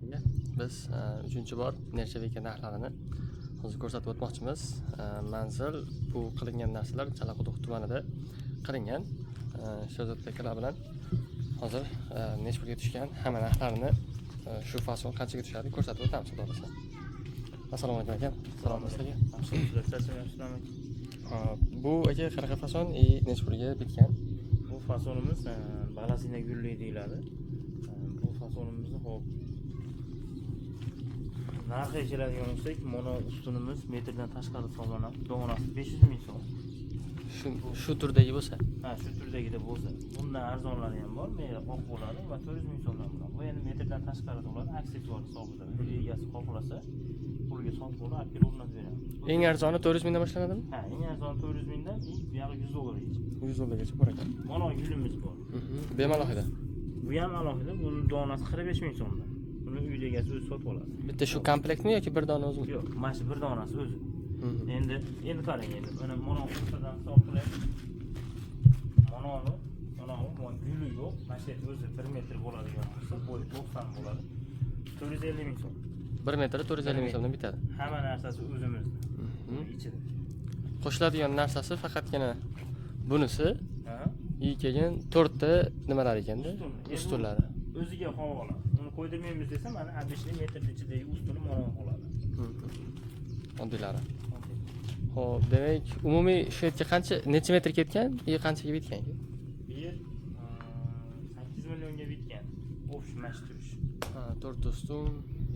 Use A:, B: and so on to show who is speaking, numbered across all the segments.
A: Biz uchinchi bor нержавейка narxlarini hozir ko'rsatib o'tmoqchimiz. Manzil bu qilingan narsalar Chalaquduq tumanida qilingan. Sherzod akalar bilan hozir necha pulga tushgan hamma narxlarini, shu fason qanchaga tushadi, ko'rsatib o'tamiz, xudo xohlasa. Assalomu alaykum, aka. Salom sizlarga.
B: Charchamayapsizlarmi?
A: Hop, bu aka qanaqa fason и necha pulga bitgan?
B: Bu fasonimiz balasina gulli deyiladi. Bu fasonimizni, hop, narxiga keladigan bo'lsak, mono ustunimiz metrdan tashqari hisoblanadi. Donasi 500 ming so'm.
A: Shu turdagi bo'lsa.
B: Ha, shu turdagida bo'lsa. Bundan arzonlari ham bor, meri oq bo'ladi va 400 ming so'mdan bo'ladi. Bu endi metrdan tashqari bo'ladi, aksessuar hisobida. Uy egasi xohlasa, pulga sotib olib, olib kelib o'rnatib beramiz.
A: Eng arzoni 400 mingdan boshlanadimi?
B: Ha, eng arzoni 400 mingdan, и buyog'i 100 dollargacha.
A: 100 dollargacha bor ekan.
B: Mono gulimiz bor.
A: Bemalol alohida.
B: Bu ham alohida, buni donasi 45 ming so'mdan. Buni uyda egasi o'zi sotib oladi.
A: Bitta shu komplektmi yoki bir dona o'zimi?
B: Yo'q, mana shu bir donasi o'zi. Endi qarang endi. Mana mono o'rtadan hisob qilaylik. Mononi bu guli yo'q. Mana shu yerda o'zi 1 metr bo'ladigan bo'lsa, bo'yi 90 bo'ladi. 450 ming so'm.
A: 1 metri 450 ming so'mdan bitadi.
B: Hamma narsasi o'zimizda. Ichida.
A: Qo'shiladigan narsasi faqatgina bunisi
B: Ha?
A: и keyin to'rtta nimalar ekanda?
B: Ustun.
A: Ustunlari.
B: O'ziga havola. Uni qo'ydirmaymiz desa, mana обычный metrni ichidagi ustuni mono qoladi.
A: Oddiylari. Xo'p, demak, umumiy shu yerga qancha, necha metr ketgan и qanchaga bitgan?
B: Bu yer 8 millionga bitgan. Общий mana shu turish.
A: Ha, to'rtta ustun,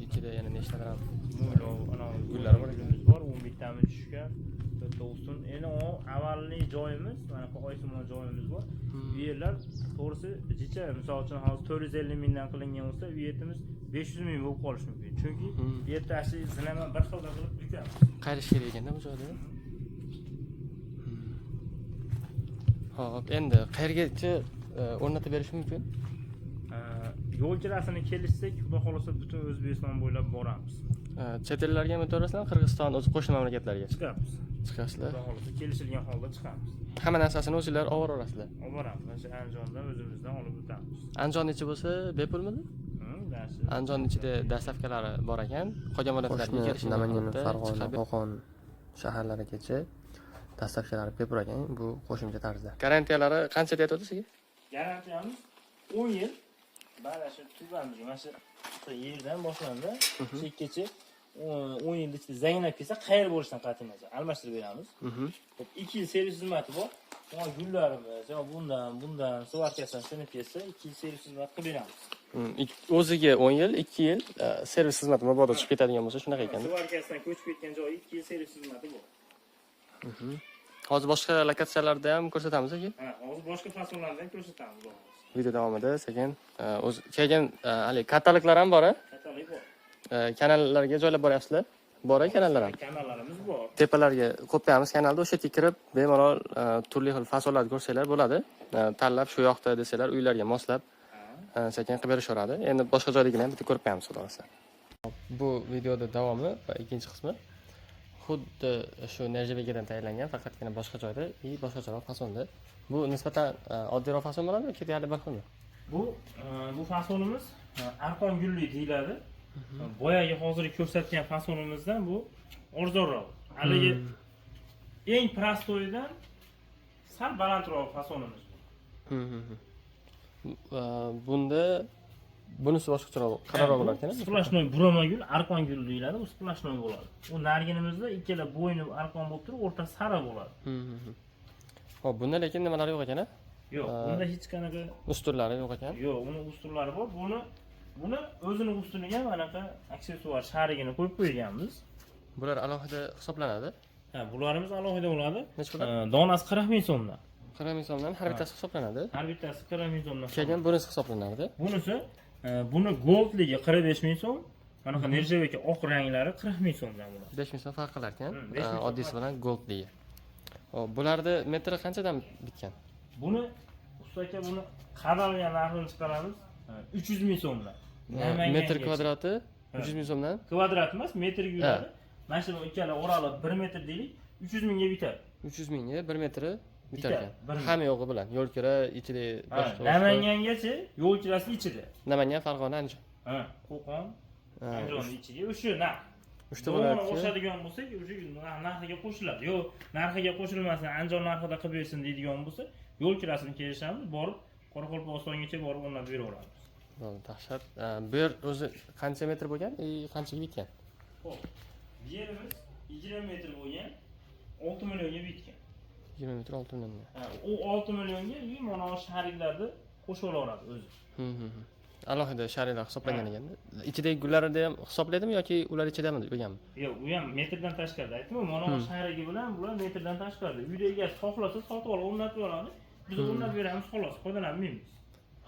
A: ichida yana nechtadir ham
B: Mo'ylov, anavi
A: Gullari bor ekan.
B: Gulimiz bor, 11 tami tushgan. To'rtta ustun. Endi u avvalgi joyimiz, mana Oysimon joyimiz bor. Bu yerlar to'g'risi jicha, misol uchun, hozir 450 mingdan qilingan bo'lsa, u yerimiz 500 ming bo'lib qolishi mumkin. Chunki bu yerda shu zinama bir xilda qilib bukamiz.
A: Qayrish kerak ekanda bu joyda. Xo'p, endi qayergacha o'rnatib berish mumkin?
B: Yo'l kirasini kelishsak, xudo xohlasa, butun O'zbekiston bo'ylab boramiz.
A: Chet ellarga ham o'taverasizlarmi? Qirg'iziston, o'zi qo'shni mamlakatlarga
B: Chiqamiz.
A: chiqasizlar.
B: Xudo xohlasa, kelishilgan holda chiqamiz.
A: Hamma narsasini o'zinglar olib boraverasizlar.
B: Olib boramiz. Mana shu Andijondan o'zimizdan olib o'tamiz.
A: Andijon ichi bo'lsa bepulmidi?
B: Mana shu
A: Andijon ichida доставка lari bor ekan. Qolgan viloyatlarga
C: Qo'shni
A: kelishilgan
C: Namangan,
A: holatda
C: Farg'ona,
A: chiqib
C: Qo'qon shaharlarigacha доставка lari bepul ekan, bu qo'shimcha tarzda.
A: Garantiyalari qancha deyapti sizga?
B: Garantiyamiz 10 yil. Mana shu tubamizga, mana shu yerdan boshlandi, chekkacha 10 yil ichida zanglab kelsa, qayer bo'lishidan qat'iy nazar almashtirib beramiz. Xo'p, 2 yil servis xizmati bor. Mana gullarimiz yo bundan сварка sidan sinib ketsa, 2 yil servis xizmati qilib beramiz.
A: O'ziga 10 yil, 2 yil servis xizmati mabodo chiqib ketadigan bo'lsa, shunaqa ekan.
B: Сварка sidan ko'chib ketgan joyi 2 yil servis xizmati bor.
A: Hozir boshqa lokatsiyalarda ham ko'rsatamiz, aka.
B: Ha, hozir boshqa fasonlarni ham ko'rsatamiz, xudo xohlasa.
A: Video davomida sekin o'zi keyin haligi kataloglar ham bor, a?
B: Katalog bor.
A: Kanallarga joylab boryapsizlar? Bor a kanallar ham?
B: Kanallarimiz bor.
A: Tepalarga qo'yib qo'yamiz kanalda, o'sha yerga kirib bemalol turli xil fasonlarni ko'rsanglar bo'ladi. Tanlab shu yoqda desanglar, uylarga moslab sekin qilib berishaveradi. Endi boshqa joydagini ham bitta ko'rib qo'yamiz, xudo xohlasa. Bu videoda davomi va ikkinchi qismi xuddi shu нержавейка dan tayyorlangan, faqatgina boshqa joyda и boshqacharoq fasonda. Bu nisbatan oddiyroq fason bo'ladimi yoki deyarli bir xilmi?
B: Bu fasonimiz arqon gulli deyiladi. Boyagi hozir ko'rsatgan fasonimizdan bu arzonroq. Haligi eng простой idan sal balandroq fasonimiz bu.
A: Bunda bunisi boshqacharoq, qalinroq bo'lar ekan.
B: Сплошной burama gul, arqon gul deyiladi, u сплошной bo'ladi. U nariginimizda ikkala bo'yni arqon bo'lib turib, o'rtasi sariq bo'ladi.
A: Xo'p, bunda lekin nimalari yo'q ekan, a?
B: Yo'q, bunda hech qanaqa
A: Ustunlari yo'q ekan.
B: Yo'q, uni ustunlari bor. Buni o'zini ustuniga manaqa aksessuar sharigini qo'yib qo'yganmiz.
A: Bular alohida hisoblanadi.
B: Ha, bularimiz alohida bo'ladi.
A: Necha bo'ladi?
B: Donasi 40 ming so'mdan.
A: 40 ming so'mdan har bittasi hisoblanadi.
B: Har bittasi 40 ming so'mdan.
A: Keyin bunisi hisoblanardi.
B: Bunisi buni goldligi 45 ming so'm. Manaqa нержавейка oq ranglari 40 ming so'mdan bo'ladi.
A: 5 ming so'm farq qilar ekan.
B: 5 ming so'm.
A: Oddiysi bilan goldligi. Xo'p, bularni metri qanchadan bitgan?
B: Buni, usta aka, buni qadalgan narxini chiqaramiz 300 ming so'mdan. Namangangacha.
A: Metr kvadrati 300 ming so'mdan.
B: Kvadrat emas, metrga yuradi. Mana shu ikkala oraliq 1 metr deylik, 300 mingga bitadi.
A: 300 mingga 1 metri bitar
B: Bitar,
A: ekan.
B: bir metr.
A: Hamma yo'g'i bilan. Yo'l kira, ichida
B: Ha,
A: boshqa.
B: Namangangacha yo'l kirasi ichida.
A: Namangan, Farg'ona, Andijon.
B: Ha, Qo'qon. Andijon ichiga o'sha narx.
A: Uchta
B: Dovoni
A: viloyatga.
B: Qo'shadigan bo'lsak, o'sha narxiga qo'shiladi. Yo'q, narxiga qo'shilmasin, Andijon narxida qilib bersin deydigan bo'lsa, yo'l kirasini kelishamiz, borib Qoraqalpog'istongacha borib o'rnatib beraveramiz.
A: Bo'ldi, dahshat. Bu yer o'zi qancha metr bo'lgan и qanchaga bitgan?
B: Xo'p, bu yerimiz 20 metr bo'lgan, 6 millionga bitgan.
A: 20 metr 6 millionga.
B: Ha, u 6 millionga и mana шарик larni qo'shib olaveradi o'zi.
A: Alohida шарик lar hisoblangan ekanda. Ichidagi gullarni ham hisoblaydimi yoki ular ichidami bo'lganmi?
B: Yo'q, u ham metrdan tashqarida. Aytdim, mana шарик i bilan bular metrdan tashqarida. Uyda egasi xohlasa, sotib olib o'rnatib oladi. Biz o'rnatib beramiz, xolos, foydalanmaymiz.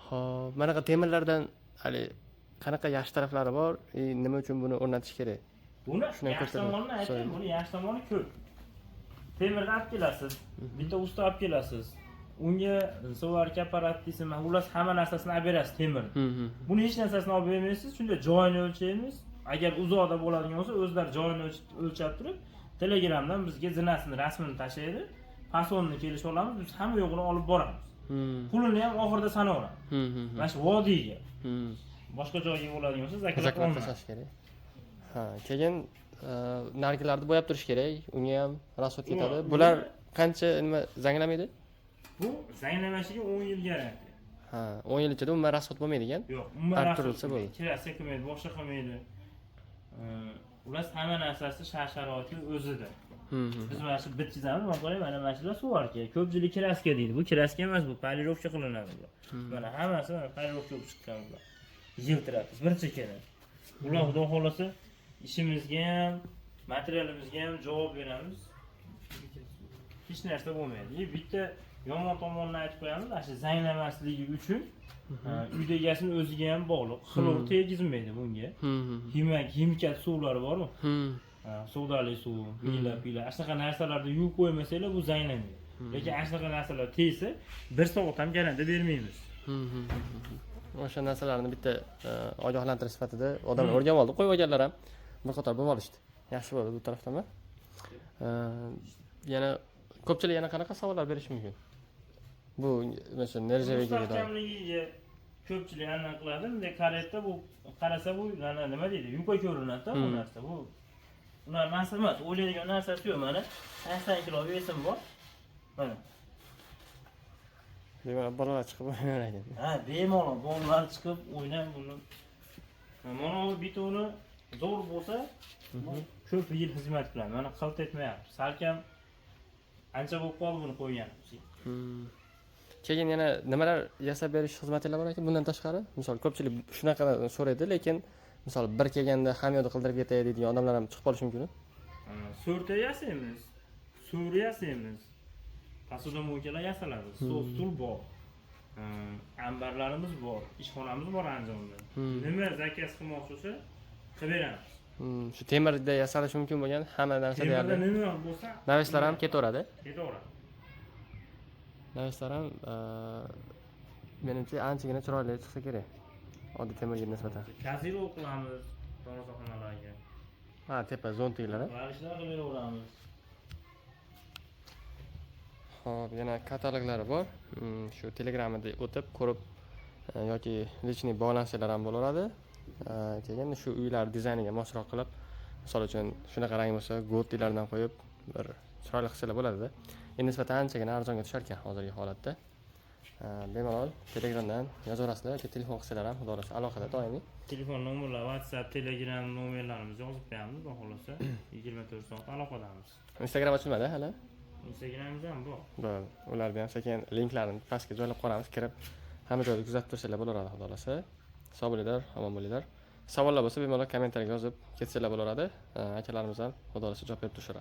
A: Xo'p, manaqa temirlardan hali qanaqa yaxshi taraflari bor и nima uchun buni o'rnatish kerak?
B: Buni
A: Shuni ham
B: yaxshi
A: ko'rsatib
B: tomonini aytdim,
A: so'rayman.
B: Buni yaxshi tomoni ko'p. Temirni olib kelasiz, bitta usta olib kelasiz. Unga сварка apparat deysizmi, xullas, hamma narsasini olib berasiz temirni. Buni hech narsasini olib bermaysiz, shunda joyini o'lchaymiz. Agar uzoqda bo'ladigan bo'lsa, o'zlari joyini o'lchab turib, Telegramdan bizga zinasini, rasmini tashlaydi. Fasonni kelishib olamiz, biz hamma yo'g'ini olib boramiz. Pulini ham oxirida sanaveramiz. Mana shu vodiyga. Boshqa joyga bo'ladigan bo'lsa, заклад
A: Заклад
B: olmaydi.
A: Tashlash kerak. Ha, keyin narigilarni bo'yab turish kerak, unga ham расход ketadi. Bular qancha, nima, zanglamaydi?
B: Bu zanglamashiga 10 yil garantiya.
A: Ha, 10 yil ichida umuman расход bo'lmaydi ekan.
B: Yo'q, umuman
A: Arib
B: расход
A: turilsa bo'ldi.
B: Kirasi qilmaydi, boshqa qilmaydi. Ular hamma narsasi shart sharoiti o'zida. Biz mana shu bitkazamiz, mana qarang, mana shular сварка. Ko'pchilik краска deydi. Bu краска emas, bu полировка qilinadi bular. Mana hammasi mana полировка bo'lib chiqqan bular. Yiltiradi bir chekkadan. Ular, xudo xohlasa, ishimizga ham, materialimizga ham javob beramiz. Hech narsa bo'lmaydi. И bitta yomon tomonini aytib qo'yamiz, ana shu zanglamasligi uchun uyda egasini o'ziga ham bog'liq. Xlor tegizmaydi bunga. Ximikat suvlari boru. Ha, sodali suv, mila, pila, ana shunaqa narsalarni yuvib qo'ymasanglar, bu zanglamaydi. Lekin ana shunaqa narsalar tegsa, bir soat ham garantiya bermaymiz.
A: O'sha narsalarni bitta ogohlantirish sifatida odamlar o'rganib oldi. Qo'yib olganlar ham bir qator bo'lib olishdi. Yaxshi bo'ldi bu tarafdan. Yana ko'pchilik yana qanaqa savollar berishi mumkin? Bu masalan, нержавейка ga doir.
B: Mustahkamligiga ko'pchilik anaqa qiladi. Bunday qaraydi, bu qarasa, bu mana nima deydi, yupa ko'rinadi bu narsa. Bu ular narsa emas, o'ylaydigan narsasi yo'q. Mana 80 kilo вес im bor. Mana.
A: Demak, bolalar chiqib o'ynar ekan.
B: Ha, bemalol bolalar chiqib o'ynab buni. Mana bu betoni zo'r bo'lsa, bu ko'p yil xizmat qiladi. Mana qilt etmayapti. Salkam ancha bo'lib qoldi buni qo'yganimiz.
A: Keyin yana nimalar yasab berish xizmatinglar bor ekan bundan tashqari? Misol, ko'pchilik shunaqa so'raydi, lekin misol, bir kelganda hamma yoqda qildirib ketay deydigan odamlar ham chiqib qolishi mumkin.
B: So'rta yasaymiz, so'ri yasaymiz. Посудомойка lar yasaladi. Stol, stul bor. Ambarlarimiz bor, ishxonamiz bor Andijonda. Nima заказ qilmoqchi bo'lsa, qilib beramiz.
A: Shu temirda yasalishi mumkin bo'lgan hamma narsa
B: Temirda
A: deyarli.
B: Nima bo'lsa,
A: Навес lar ham ketaveradi.
B: Ketaveradi.
A: Навес lar ham menimcha anchagina chiroyli chiqsa kerak oddiy temirga nisbatan.
B: Козырёк qilamiz darvozaxonalarga.
A: Ha, tepa зонтик lar.
B: Varishlar qilib beraveramiz.
A: Xo'p, yana kataloglari bor. Shu Telegramida o'tib ko'rib yoki личный bog'lansanglar ham bo'laveradi. Keyin shu uylar dizayniga mosroq qilib, misol uchun, shunaqa rang bo'lsa, goldlardan qo'yib bir chiroyli qilsalar bo'ladida. Endi nisbatan anchagina arzonga tushar ekan hozirgi holatda. Bemalol Telegramdan yozaverasizlar yoki telefon qilsalar ham, xudo xohlasa, aloqada doimiy.
B: Telefon nomerlar, WhatsApp, Telegram nomerlarimizni yozib qo'yamiz, xudo xohlasa 24 soat aloqadamiz.
A: Instagram ochilmadi hali?
B: Instagramimiz ham bor.
A: Bo'ldi. Ularni ham sekin linklarini pastga joylab qo'yamiz, kirib hamma joyda kuzatib tursanglar bo'laveradi, xudo xohlasa. Sog' bo'linglar, omon bo'linglar. Savollar bo'lsa, bemalol kommentariyaga yozib ketsalar bo'laveradi. Akalarimiz ham, xudo xohlasa, javob berib turishadi.